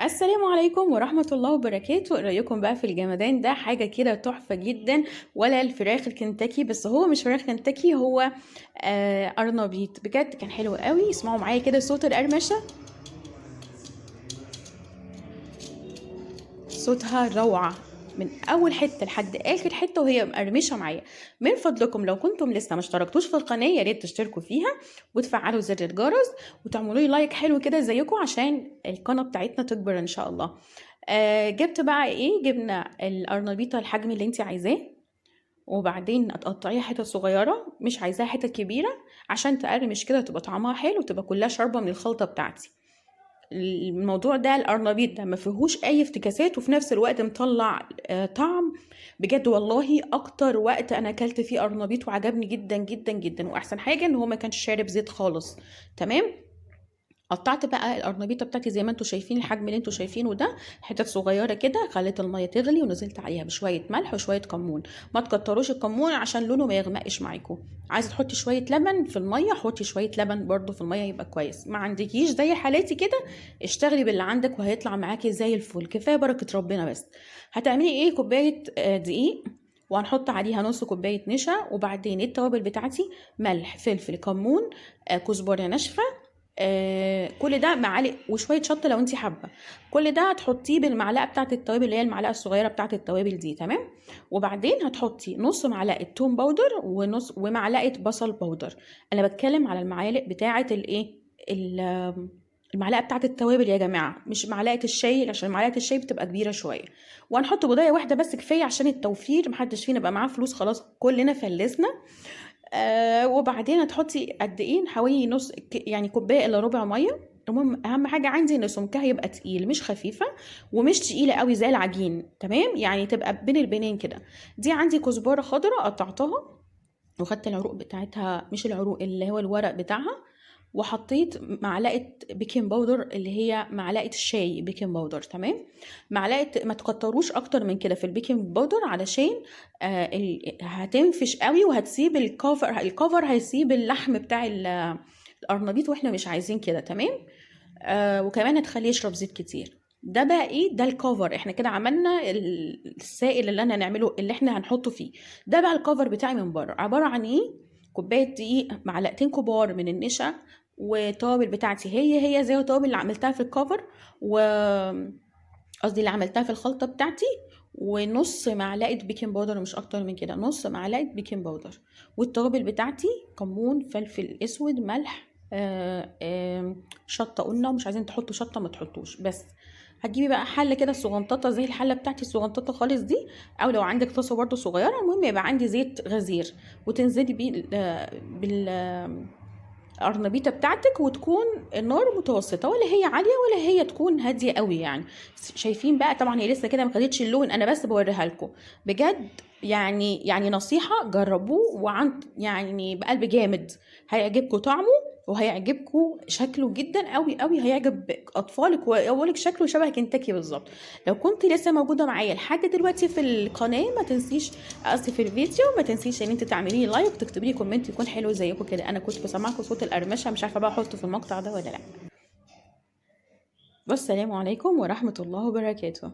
السلام عليكم ورحمة الله وبركاته. إيه رأيكم بقى في الجمدان ده؟ حاجة كده تحفة جدا. ولا الفراخ الكنتاكي، بس هو مش فراخ كنتاكي، هو أرنبيط. بجد كان حلو قوي. اسمعوا معايا كده صوت القرمشة، صوتها روعة من اول حتة لحد اخر حتة وهي مقرمشه معايا. من فضلكم لو كنتم لسه ما اشتركتوش في القناة يا ريت تشتركوا فيها وتفعلوا زر الجرس وتعملوا لي like حلو كده زيكم عشان القناة بتاعتنا تكبر ان شاء الله. جبت بقى ايه؟ جبنا القرنبيطه الحجم اللي انت عايزاه، وبعدين هتقطعيها حتت صغيرة، مش عايزاها حتت كبيرة عشان تقرمش كده وتبقى طعمها حلو وتبقى كلها شاربه من الخلطة بتاعتي. الموضوع ده القرنبيط ده ما فيهوش اي افتكاسات، وفي نفس الوقت مطلع طعم بجد. والله اكتر وقت انا اكلت فيه قرنبيط وعجبني جدا جدا جدا، واحسن حاجة ان هو ما كانش شارب زيت خالص. تمام. قطعت بقى القرنبيطه بتاعتي زي ما انتم شايفين، الحجم اللي انتم شايفينه ده، حتت صغيرة كده. خليت المية تغلي ونزلت عليها بشوية ملح وشوية كمون. ما تكتروش الكمون عشان لونه ما يغمقش معاكم. عايزه تحطي شوية لبن في المية، حطي شوية لبن برده في المية يبقى كويس. ما عندكيش زي حالاتي كده، اشتغلي باللي عندك وهيطلع معاكي زي الفل. كفاية بركة ربنا. بس هتعملي ايه؟ كوباية دقيق، وهنحط عليها نص كوباية نشا، وبعدين التوابل بتاعتي ملح فلفل كمون، كزبره ناشفة، كل ده معالق، وشوية شطه لو انت حابة. كل ده هتحطيه بالمعلقه بتاعه التوابل اللي هي المعلقة الصغيرة بتاعه التوابل دي. تمام. وبعدين هتحطي نص معلقه توم powder ونص ومعلقة بصل powder. انا بتكلم على المعالق بتاعه الايه، المعلقة بتاعه التوابل يا جماعة، مش معلقه الشاي، عشان معلقه الشاي بتبقى كبيرة شوية. وهنحط بضايه واحدة بس كفاية عشان التوفير، محدش فينا بقى معاه فلوس خلاص، كلنا فلسنا. وبعدين هتحطي قد ايه؟ حوالي نص يعني كوباية الا ربع مية. المهم اهم حاجة عندي ان سمكها يبقى تقيل، مش خفيفة ومش تقيلة قوي زي العجين. تمام، يعني تبقى بين البينين كده. دي عندي كزبره خضراء قطعتها وخدت العروق بتاعتها، مش العروق اللي هو الورق بتاعها، وحطيت معلقه baking powder اللي هي معلقه الشاي baking powder. تمام. معلقه، ما تكتروش اكتر من كده في ال baking powder علشان هتنفش قوي وهتسيب ال cover، ال cover هيسيب اللحم بتاع القرنبيط، واحنا مش عايزين كده. تمام. وكمان هتخليه يشرب زيت كتير. ده بقى ايه؟ ده ال cover. احنا كده عملنا السائل اللي انا هنعمله، اللي احنا هنحطه فيه. ده بقى ال cover بتاعي من بره، عبارة عن ايه؟ كوباية دقيق، معلقتين كبار من النشا، والتوابل بتاعتي هي زي التوابل اللي عملتها في ال cover، و قصدي اللي عملتها في الخلطة بتاعتي، ونص معلقه baking powder، مش اكتر من كده، نص معلقه baking powder. والتوابل بتاعتي كمون، فلفل اسود، ملح، شطه قلنا، ومش عايزين تحطوا شطه ما تحطوش. بس هتجيبي بقى حله كده صغنططه زي الحلة بتاعتي الصغنططه خالص دي، او لو عندك طاسه برده صغيرة، المهم يبقى عندي زيت غزير، وتنزلي بيه بالقرنبيطه بتاعتك، وتكون النار متوسطه، ولا هي عالية ولا هي تكون هادية قوي. يعني شايفين بقى، طبعا هي لسه كده ما خدتش اللون، انا بس بوريها لكم بجد. يعني نصيحة جربوه، وعن يعني بقلب جامد، هيعجبكم طعمه وهيعجبكم شكله جدا قوي قوي، هيعجب اطفالك واقولك شكله شبه كنتاكي بالظبط. لو كنت لسه موجودة معايا لحد دلوقتي في القناة، ما تنسيش، قصدي في الفيديو، ما تنسيش ان انت تعملي لي like وتكتبي لي comment يكون حلو زيكم كده. انا كنت بسمعكم صوت القرمشه، مش عارفه بقى احطه في المقطع ده ولا لا. والسلام عليكم ورحمة الله وبركاته.